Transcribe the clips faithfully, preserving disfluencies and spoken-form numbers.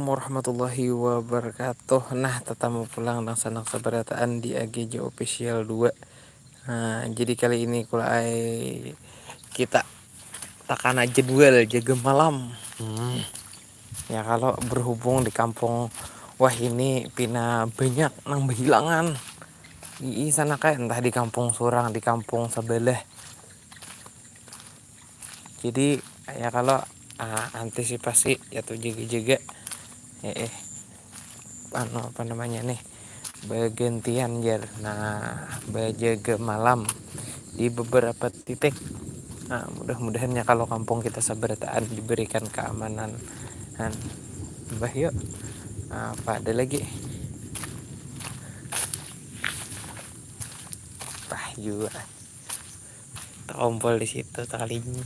Warahmatullahi wabarakatuh. Nah, tatamu pulang nang sanak sabarataan di A G J Official dua. Nah, jadi kali ini kulai kita takana jadwal jaga malam. Hmm. Ya, kalau berhubung di kampung wah ini pina banyak nang behilangan. Ii, sana kayak entah di kampung surang, di kampung sebelah. Jadi ya kalau, ah, antisipasi ya tuh jaga-jaga. Eh, eh. Anu, apa namanya nih? Bergantian jar. Nah, berjaga malam di beberapa titik. Nah, mudah-mudahan ya kalau kampung kita sabarataan diberikan keamanan. Nah, mbah yuk. Nah, apa ada lagi? Pah juga. Takompol di situ sekalinya.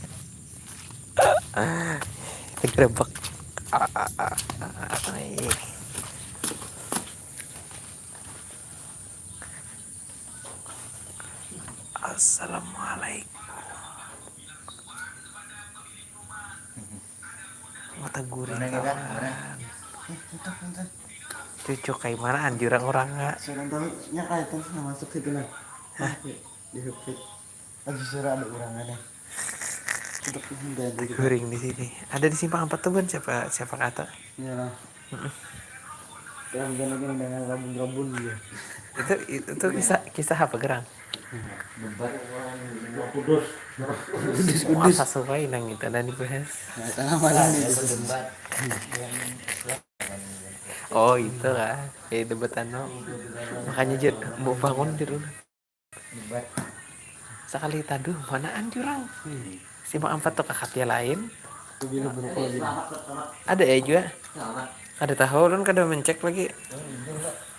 Tegerebek. Ah, ah, ah, ah, ah, iya. Assalamualaikum. Mata guring. Mana nih, Bang? Kawan. Mana? Eh, itu, itu. Cucuk kayak mana anjurang orang nggak? Sudah tahu, nya kayak itu, nah, masuk situ, nah. Hah? Di Hupit. Lagi suara ada orang ada. Untuk mengganggu kita. Guring di sini. Ada di simpang empat tuh, Bun. Siapa, siapa kata? Iya lah. Mm-mm. Yang gini-gini dengan rabun-rabun dia. Itu, itu kisah, kisah apa, Gerang? Debat. Kudus. Kudus, kudus. Sesuai nang kita dan dibahas. Nah, tengah malam nih. Debat. Oh, itu lah. Eh, debat anu. Makanya, Jud, mau bangun di rumah. Debat. Sekali taduh, manaan jurang. Hmm. Simpang empat tuh kakak dia lain. Aku bilang berapa lagi? Ada ya juga. Ada tahu, ulun kada mencek lagi.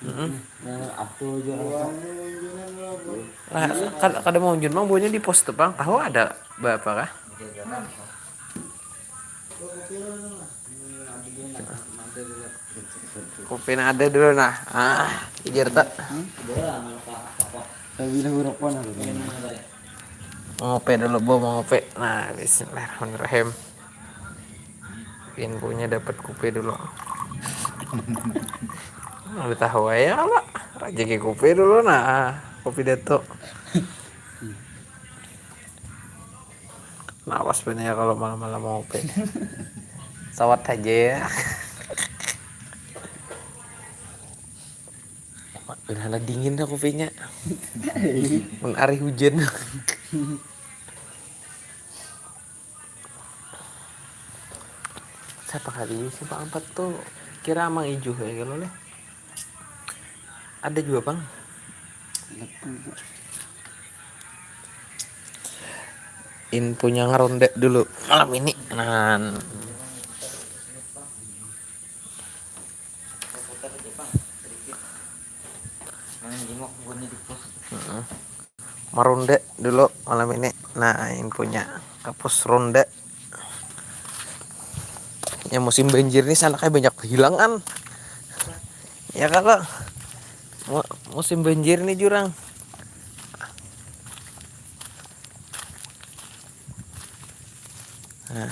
Mm-mm. Nah, aku aja apa? Lah, kad-, kada mau unjun, Bang, buahnya di pos tuh, Bang. Tahu ada berapa kah? Kopi nang ada dulu, nah. Ah, ijar tak? Tapi dah berapa, nah? Ngopi dulu, Bu, mau ngopi. Nah, bismillahirrahmanirrahim. Infonya dapat kopi dulu. Udah tahu ya, kalau rezeki kopi dulu, nah, kopi Dato. Lawas bener ya kalau malam-malam mau kopi. Sawat aja ya. Udah dingin dah kopinya. Mun hari hujan. Siapa kali simpang empat tuh kira amang ijuh ya kalau leh. Ada juga, Bang. Infonya ngeronda dulu malam ini. Nah. Meronda dulu malam ini. Nah, infonya kapus ronda. Ya, musim banjir nih sana kayak banyak kehilangan. Ya kalau mu-, musim banjir nih jurang. Nah,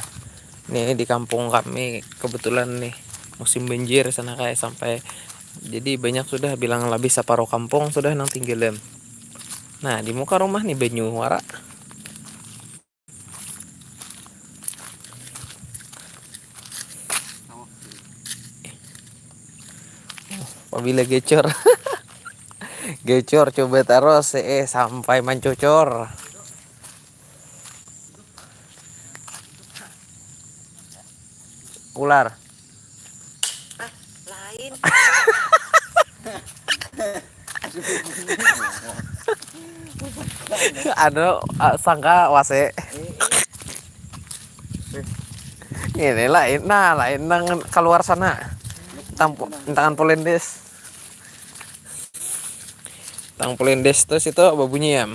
ini di kampung kami kebetulan nih musim banjir sana kayak sampai jadi banyak sudah bilang lebih separuh kampung sudah nang tinggalan. Nah, di muka rumah nih banyu wara. Apabila gecor. Gecor coba taruh eh sampai mancocor. Ular. Ah, lain. Anu, ah, sangka wase. Ini lain, nah lain nang keluar sana. Tang, tangan polendes. Tang polendes terus itu babunyi ya.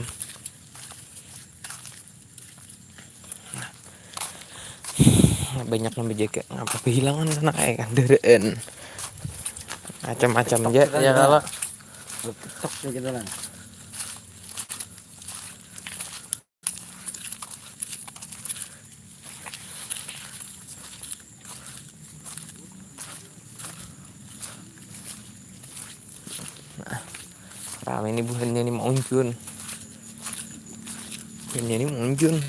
Banyak nang bejaga ngapa kehilangan sana kayak kandaraan macam-macam aja ya kalau. Betok ya kita lah. Kami ini buhannya ini maunjun. Buhannya ini maunjun.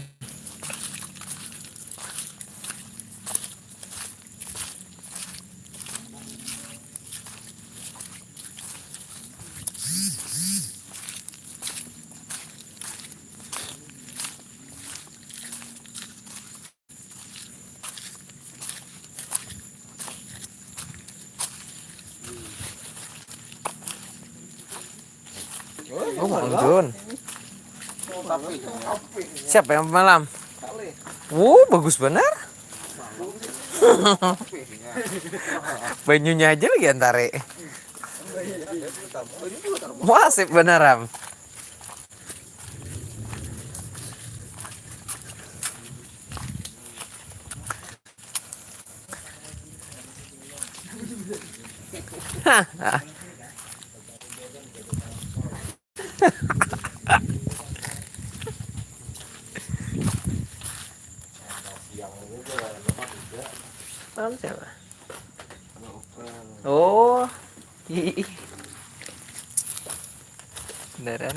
Oh, Bang Jun. Siapa yang malam? Wuh, bagus benar. Banyunya aja lagi antare. Wah, sip benar, Am. Malam siapa? Oh. Ih. Beneran.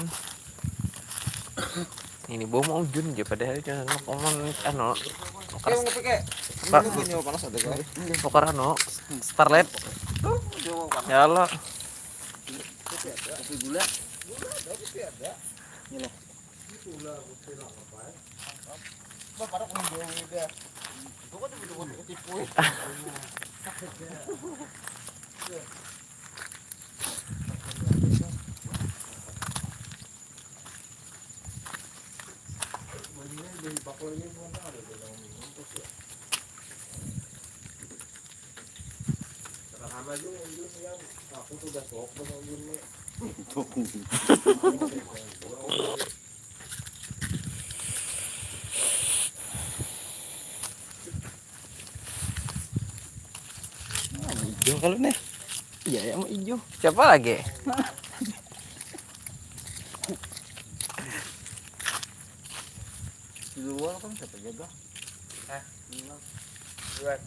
Ini bau mau jun aja padahal jangan komen anu. Oke, mau ngopi, Kek? Pak. Ini punya panas ada, Kak? Pokor anu, Starlet. Tuh, jauh panas. Ya Allah. Kopi ada. Kopi gula. Gula ada, kopi ada. Ini loh. Itulah, kopi lah, ngapain? Mantap. Bah, pada kopi gula udah. Itu kan cuma ketipu. Hijau kalau nih. Iya, yang hijau. Siapa lagi? Di luar kan siapa jaga? Hah? Di luar.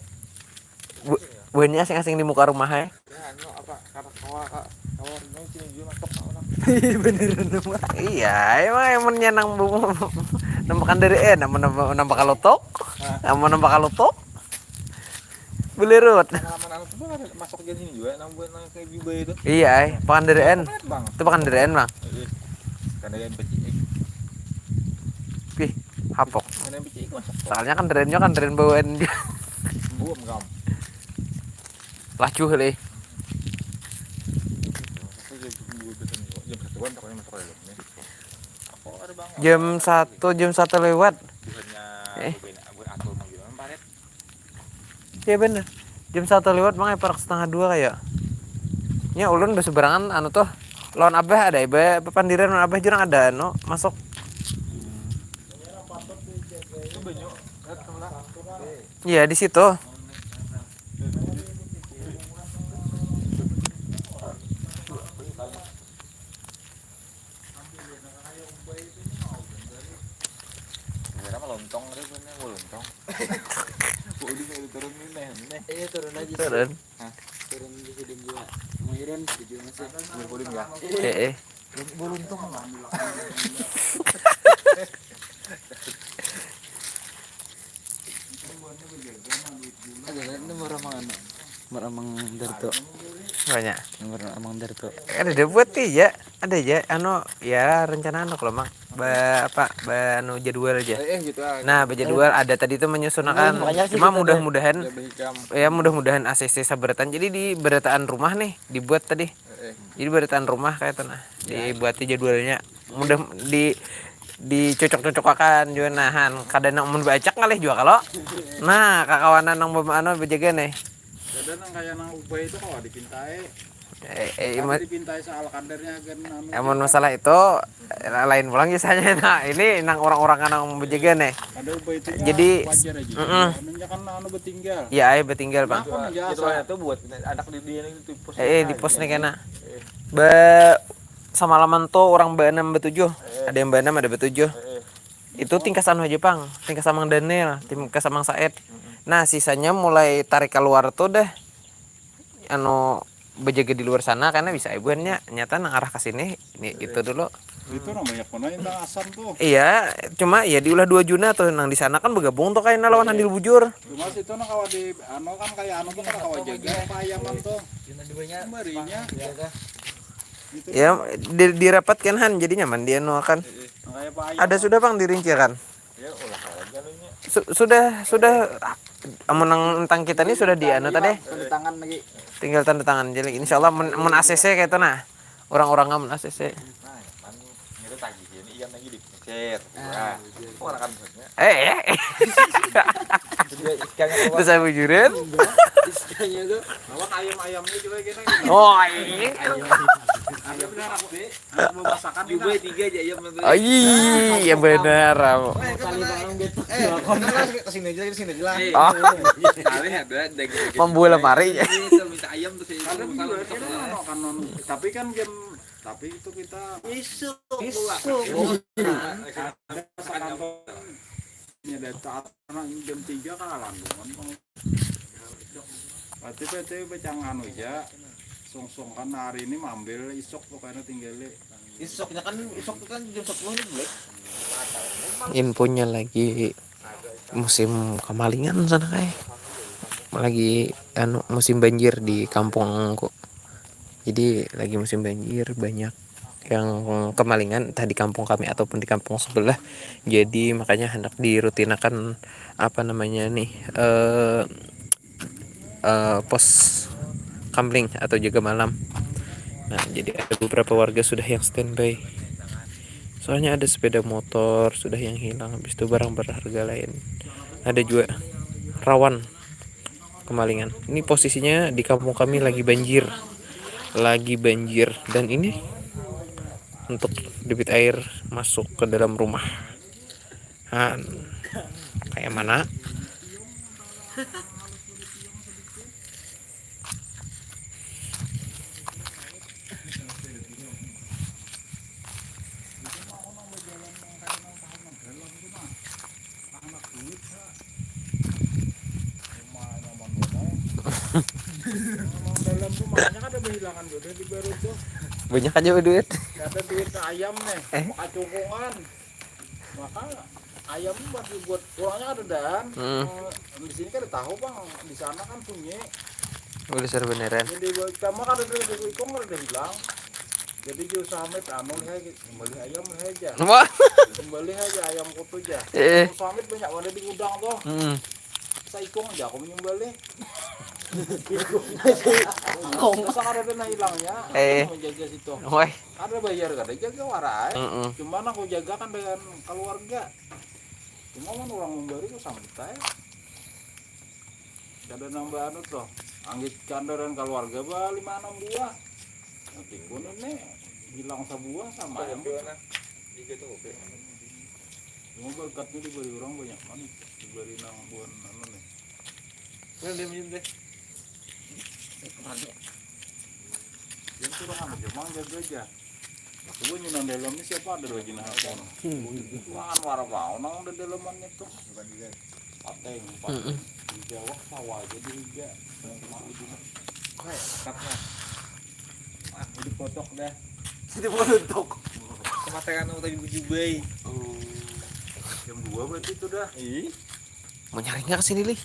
Bu-, buhannya asing-asing di muka rumah, hai. Ya, anu, apa, karena kawa, ka-, kawa ini sini juga masuk, kawa. Beneran, Mak. Iya, emang, emangnya nang bu-, nampakan dari, eh, nama, nama, nampak kalutuk? Hah? Nama, nampak kalutuk? Belirut. Pengalaman anu tuh, Bang, ada masuk aja sini juga, nang buat nang kayak Bibay itu. Iya, ai. Pakandaraan. Apa, Bang? Itu Pakandaraan, Bang. Iya. Pakandaraan P C X. Pih, hapok. Pakandaraan P C X masuk. Soalnya Kandaraannya Kandaraan bawaan. Buam, Kam. Lacuh, leh. Aku jam dua belas jam satuan pokoknya masuk ke dalam ini. Aku ada, Bang. Jam satu, jam satu lewat. Bukannya, eh, bukan, bukan atur manggil parit. Iya bener. Jam satu lewat, makanya parak setengah dua kayak. Nya ulun berseberangan anu tuh. Lawan Abah ada, Abah, Pandiran lawan Abah jurang ada anu masuk. Iya, di situ. Kira mah lontong, ada punya mau lontong. Udah, udah turun nih, nih, nih. Iya, turun aja sih. Turun. Hah? Turun di sini juga. Mau Iren, video masih. Mau Iren ya? Eh, eh. Mau lontong lah. Ada kan nomor Amang anu. Nomor Amang Darto. Banyak. Nomor Amang Darto. Ada dia buat ya. Ada ya anu ya rencana anu kalau Mang. Ba apa ba anu jadwal aja. Eh, eh, gitu ah. Nah, bejadwal ada tadi itu menyusunakan. Hmm, makanya sih cuma kita mudah-mudahan ada. Ya, mudah-mudahan A C C saberatan. Jadi di berataan rumah nih dibuat tadi. Eh, eh. Jadi berataan rumah kayak itu nah. Ya. Dibuat jadwalnya. Mudah di dicocok-cocokakan juga nahan kada nang mun baacak ngalih juga kalau nah kakawanan nang bema anu bejaga nih. Kada nang kaya nang ubay itu kalau dipintai. Eh, eh, tapi ima- dipintai soal kadarnya kan anu amun gitu kan. Masalah itu la- lain pulang kisahnya nah ini nang orang-orang nang bejaga nih. Ada ubay itu jadi wajar aja. Mm-mm. Anunya kan anu betinggal. Ya, ai betinggal, Bang. Nah, itu buat anak di dia itu di pos. Eh, eh, di pos nih kena. Eh. Be samalaman tuh orang baenam batujuh. Eh. Ada yang baenam ada batujuh. Eh, eh. Itu tingkas anu aja pang, tingkas Amang Daniel, tingkas Amang Said. Mm-mm. Nah sisanya mulai tarik keluar tuh deh, anu bejaga di luar sana karena bisa ibuannya nyata nang arah ke sini Nih, itu dulu. Itu nang banyak mana yang asam tuh. Iya, cuma ya diulah dua juna tuh, nang di sana kan bergabung tuh kayaknya lawan Handil Bujur. Cuma situ nang kawa di anu kan kayak anu tuh kan kawa jaga apa ayaman tuh. Juna duanya. Marinya. Ya, di, dirapatkan Han, jadi nyaman dia nu akan. Ada sudah Bang dirincikan. Ya ulah aja lu nya. Su- sudah sudah amun nang tentang kita nih sudah di anu tadi. Tanda tangan lagi. Tinggal tanda tangan aja lagi. Insyaallah mun, mun A C C kayak itu nah. Orang-orang mun A C C. Nah, kan itu tagih ini ikan lagi dipencet. Nah, orang kan maksudnya. Eh, eh. Dia ikannya keluar. Terus saya bujurin. Ikannya tuh. Lawan ayam-ayamnya juga kita gitu. Oh, iya. Ayam. Ada benar aku. Anak mau masakan juga tiga aja ya menurut. Oh iya, benar. Kali barang gitu. Eh, kesini aja, kesini aja lah. Oh. Kali ada daging. Membuat lemari. Itu minta ayam tuh saya. Ada juga kan, kan, tapi kan game, tapi itu kita isuk isuk. Ada sekantor. Ini ada saat anak jam tiga kalah kan. Berarti berarti becang anu ya. Song-song kan hari ini mambil isuk pokoknya tinggal. Isuknya kan isuk itu kan jam sepuluh ini beli. Infonya lagi musim kemalingan sana kayak lagi anu musim banjir di kampungku. Jadi lagi musim banjir banyak yang kemalingan entah di kampung kami ataupun di kampung sebelah. Jadi makanya hendak dirutinakan apa namanya nih eh eh, pos kamling atau jaga malam. Nah, jadi ada beberapa warga sudah yang standby. Soalnya ada sepeda motor sudah yang hilang, habis itu barang berharga lain. Ada juga rawan kemalingan. Ini posisinya di kampung kami lagi banjir. Lagi banjir dan ini untuk debit air masuk ke dalam rumah. Han, kayak mana? Dalam rumahnya ada kehilangan jodoh di baru tuh. Banyak aja duit. Ada duit ayam nih, eh? Kacukungan. Maka ayam pas dibuat pulangnya ada dan hmm. Eh, di sini kan ada tahu bang, di sana kan sunyi. Udah sebeneran. Jadi sama kan ada dari ikung ada hilang. Jadi jauh sampai anu lihat kembali ayam lihat aja. Wah. Kembali aja ayam kutu aja. Eh. Sampai banyak mana di gudang tuh. Hmm. Saikung aja aku menyembelih. Kong. Masa ada dana hilangnya. Eh. Menjaga situ. Wah. Ada bayar kada jaga warai. Mm -mm. Cuman aku jaga kan dengan keluarga. Cuma kan orang memberi tuh sampai kada nambah anu tuh. Anggit kandaran keluarga bah lima enam buah. Nanti pun ini hilang sebuah sama yang. Tiga tuh oke. Cuma berkatnya diberi orang banyak banget. Diberi nang buan anu nih. Udah dia minum deh. Yang suruh anak jemang jaga aja. Aku punya nang dalam ini siapa ada lagi nah aku. Mangan warap mau nang udah dalamannya tuh. Pateng, pateng. Di Jawa sawah aja di Riga. Kayak katnya. Ah, jadi kotok dah. Jadi kotok. Kematian aku tadi bujubai. Oh. Jam dua berarti itu dah. Ih. Mau nyarinya ke sini lih.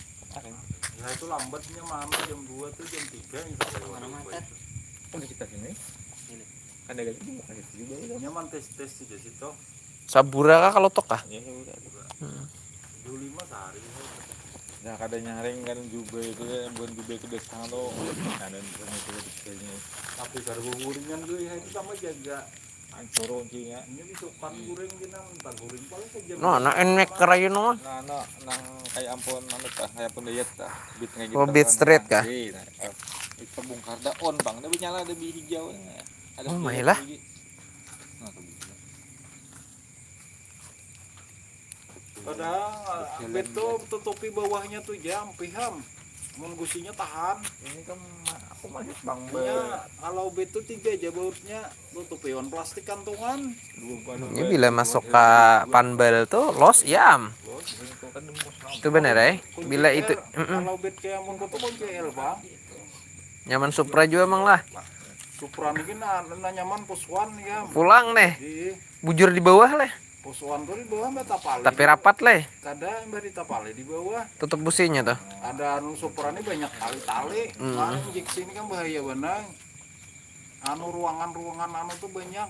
Nah itu lambatnya mana jam dua tuh jam tiga yang sampai mana mata. Oh di kita sini. Ini. Kan ada lagi bukan itu juga ya. Nyaman tes tes sih di situ. Sabura kah kalau tok kah? Iya sabura. Hmm. Dua lima sehari. Nah kada nyaring kan juga itu ya bukan juga itu biasa tuh. Nah dan itu kayaknya. Tapi kalau guringan tuh ya itu sama jaga. Hancur kuncinya. Ini bisukan guring gini minta guring paling saja. No, nah enek kerayu no. Nah, no, nang kayak ampun anu tah, kayak ampun diet tah. Bit kayak gitu. Oh, bit straight kah? Iya, nah, itu bungkar dah on bang, dah nyala ada bih hijau. Ada oh, main lah. Nah, tuh. Padahal bed tuh tutupi bawahnya tuh jam piham. Mun gusinya tahan. Ini kan aku masih bang. Ya, kalau bed tuh tiga aja bautnya. Tutupi wan plastik kantungan. Ini bila masuk ke panbal tuh los ya am. Itu benar eh. Bila itu. Kalau bed kayak mun tuh kunci L bang. Nyaman Supra juga emang lah. Supra ni kan na, na nyaman pusuan ya. Pulang nih. Di Bujur di bawah leh. Pusuan tuh di bawah mbak tapali. Tapi rapat leh. Kada mbak di tapali di bawah. Tutup businya tuh. Ada anu Supra ni banyak tali-tali. Hmm. Mana injeksi ini kan bahaya banang. Anu ruangan-ruangan anu tuh banyak.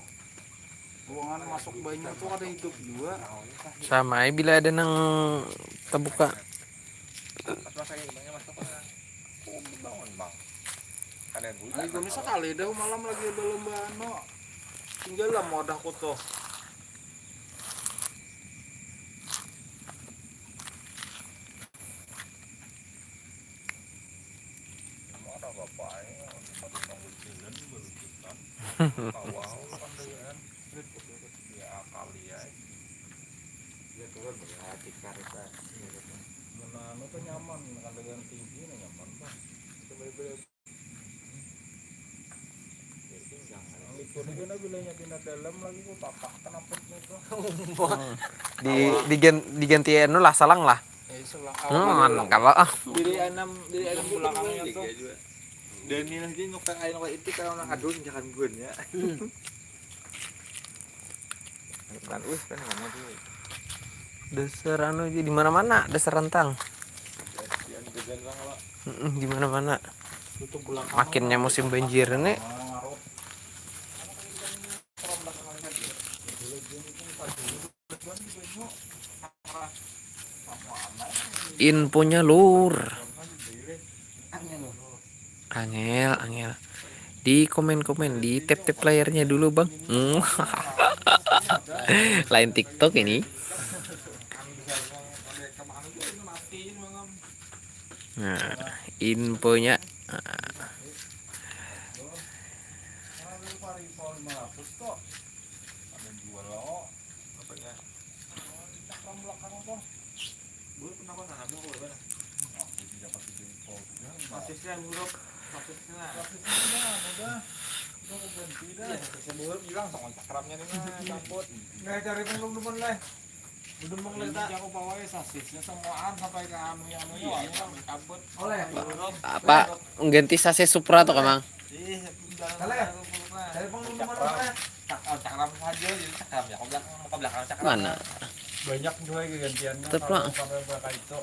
Ruangan masuk banyak tuh ada hidup juga. Sama aja bila ada nang terbuka. Pas masaknya gimana masuk lah. Oh, bangun bang. Kalian buta. Ayo kami sekali dah malam lagi ada lomba anu. Tinggal lah modahku tuh. Mana bapaknya? Satu bangun jalan baru kita. Kawal pandaian. Dia akali ya. Ya turun berarti kareta. Mana anu tuh nyaman, kandaian tinggi nih nyaman bang. Itu beli-beli. Likur itu nah bilanya pindah dalam lagi ku tapak kenapa itu. Di digan, diganti anu lah salang lah. Eh selang Hmm, kalau ah. Diri anam, diri anam Belakangnya tuh. Dan ini lagi nuka ayo nuka itu kalau nak aduh jangan buan ya. Kan wis kan kamu tuh. Dasar anu di mana-mana, dasar rentang. Yang degan lah kalau Mm-mm, di mana-mana. Tutup belakang. Makinnya musim banjir ini. Infonya lur. Angel, angel. Di komen-komen, di tap-tap layarnya dulu bang. Hmm. Lain TikTok ini. Nah, infonya. Nah. ada jual lo apanya cakram belakang apa? Gue kenapa nggak ngambil gue mana? Aku tidak pakai jempol. Masisnya buruk, masisnya. Udah, udah ganti dah. Iya, masisnya buruk bilang sama cakramnya nih mah cabut. Nggak cari pun belum demen lah. Belum mau Ini ngeliat. Aku bawa ya sasisnya semuaan sampai ke anu yang anu ya. Ini kan cabut. Oleh. Buruk. Apa mengganti sasis Supra tuh kamang? Ih, Kaleh. Cari pun belum demen lah. Cak- oh, cakram saja jadi cakram ya. Kau belakang, kau belakang cakram. Mana? Banyak juga gantiannya Tetep kalau lah. sampai berapa itu.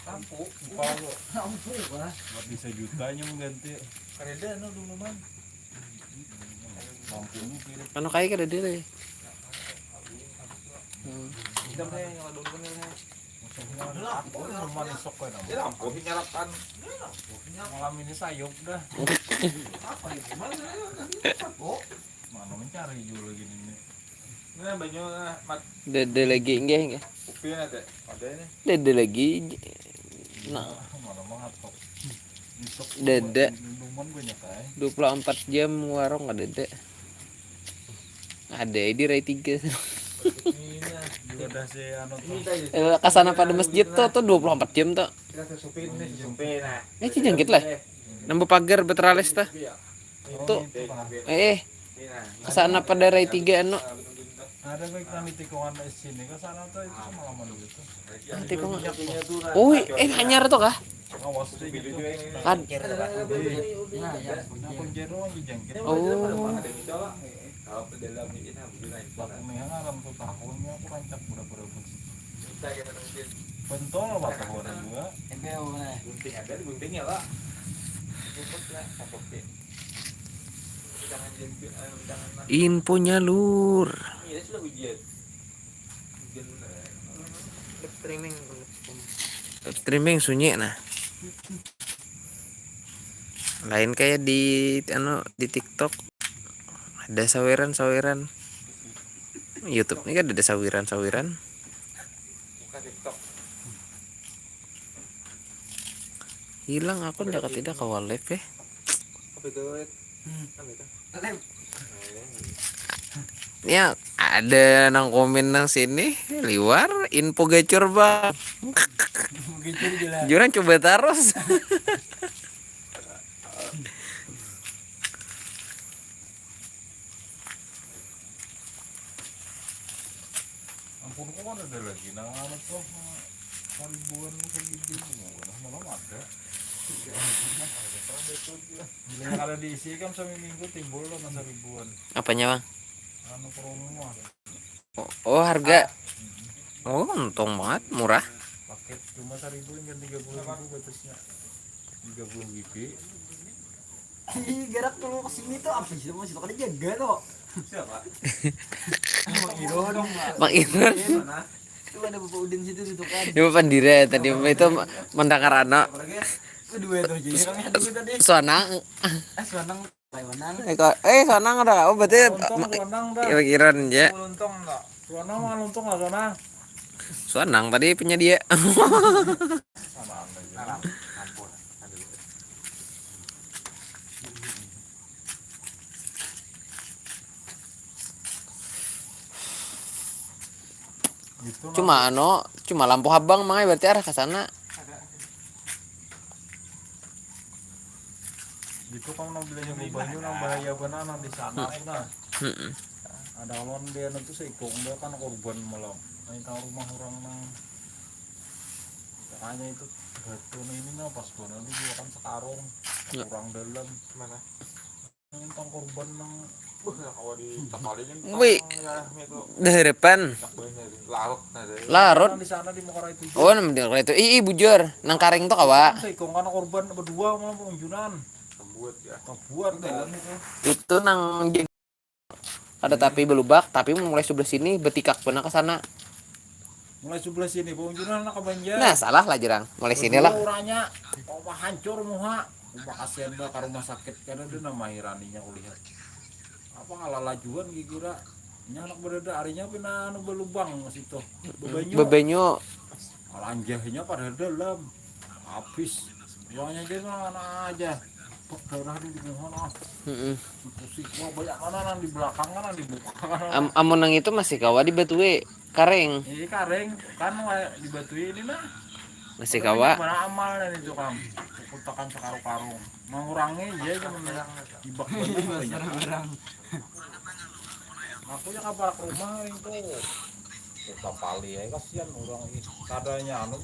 Lampu. Lupa lu. Ampun lah. Buat bisa jutanya mengganti. Kereda no dulu man. Lampunya kiri. Anu kayak kada deh. Hmm. Kita punya yang dulu kan ya. Maksudnya lampu rumah isok kau nama. Lampu nyalakan. Malam ini sayup dah. Apa ini? Mana? Oh. Mana mencari juga lagi ini. Nah, banyak lah mat Dede lagi nggih nggih. Kopi ada. Ada ini. Dede lagi. Nah, Mana mengatok. Isok. Dede. Minuman banyak ay. Dua puluh empat jam warung ada deh. Ada di Rai tiga. Juga dah si anu tuh. Eh, kasana pada masjid tuh tuh dua puluh empat jam tuh. Kita supir nih, supir nah. Eh, cijangkit lah. Nambah pagar beteralis tuh. Tuh. Eh, eh. Kasana pada Rai tiga anu. Ada baik nang di tikungan sini ke sana tuh itu sama lama dulu tuh. Ah, tikungan. Oh, eh hanyar tuh kah? Awas tuh gitu. Kad. Nah, ya, nah, kunci doang dijangkit. Oh. Aku nih ngaran tuh tahunnya aku rancak berapa-berapa. Pentol apa tahun juga. Ente mana? Gunting ada di guntingnya lah. Infonya lur. Iya sudah hujan. Hujan bener. Streaming. Streaming sunyi nah. Lain kayak di anu di TikTok ada saweran-saweran. YouTube ini kan ada saweran-saweran. Buka TikTok. Hilang akun jaga tidak kawa live ya. Apa itu? Apa itu? Ya ada nang komen nang sini liwar info gacor bang. Begitu jelas. Jurang coba terus. Ampun kok ada lagi nang anu tuh ribuan segitu malam ada. Bila kada diisi kan seminggu timbul lo masa ribuan. Apanya, Bang? Anu promo. Oh, oh, harga. Oh, untung banget, murah. Paket cuma seribu hingga tiga puluh ribu batasnya. Tiga puluh G B. Ih, gerak dulu ke sini tuh apa sih, masih kada jaga tuh. Siapa? Mang Iro dong, Pak. Mang Iro. Itu ada Bapak Udin situ gitu kan. Ini pandira tadi itu mendengar anak. Kedua tuh jadi kami ada tadi. Suanang. Eh, Suanang, Taiwanang. Eh, kok- eh, Suanang ada. Oh, berarti Untung Suanang dah. Pikiran aja. Untung dah. Suanang mah untung lah Suanang. Suanang tadi penyedia. Sama aja. Alam, ampun. Aduh. Gitu lah. Cuma anu, cuma lampu habang, Mang, berarti arah ke sana. Gitu kan nang bilanya banyu nang bahaya benar nang di sana tuh nah. Heeh. Ada lawan dia nanti seikung dia kan korban malam. Main tahu rumah orang nang makanya itu batu nah ini nah pas benar di gua kan sekarung Ya. Kurang dalam Mana? Ini tang korban nang Buh, ya kawa di tapalingin. Wih. Ya, itu. Dah harapan. Cak banyak. Larut nah deh. Larut. Nang di sana di Mekar itu Oh, nang di itu. Ih, ih, bujur. Nang karing tuh kawa. Seikung kan korban berdua malam pengunjunan. Tembuat ya. Kebuat dalam itu. Itu nang jadi ada tapi belubak, tapi mulai sebelah sini betikak benar ke sana. Mulai sebelah sini pengunjunan anak ke Banjar. Nah, salah lah jerang. Mulai sini lah. Uranya, oh hancur muha. Uma kasihan dah ke rumah sakit karena dia nama iraninya kulihat. Apa ngalalajuan kira-kira. Nya anak berada arinya pina anu belubang situ. Bebanyu. Bebanyu. Alanjahnya pada dalam. Habis. Uangnya aja mah anak aja. Kok daerah di muha ah. Heeh. Pusing. Wah banyak mana nang di belakang kan nang di muka kan. Am- amun nang itu masih kawa di batui. Karing. Ini karing kan wae di batui ini nah. Masih kawa. Mana amal dan itu kang. Kutakan sekarung-karung. Mengurangi ya cuma ibak banget. Barang. Aku yang kabar ke rumah itu. Kita pali ya kasihan orang ini. Kadanya anu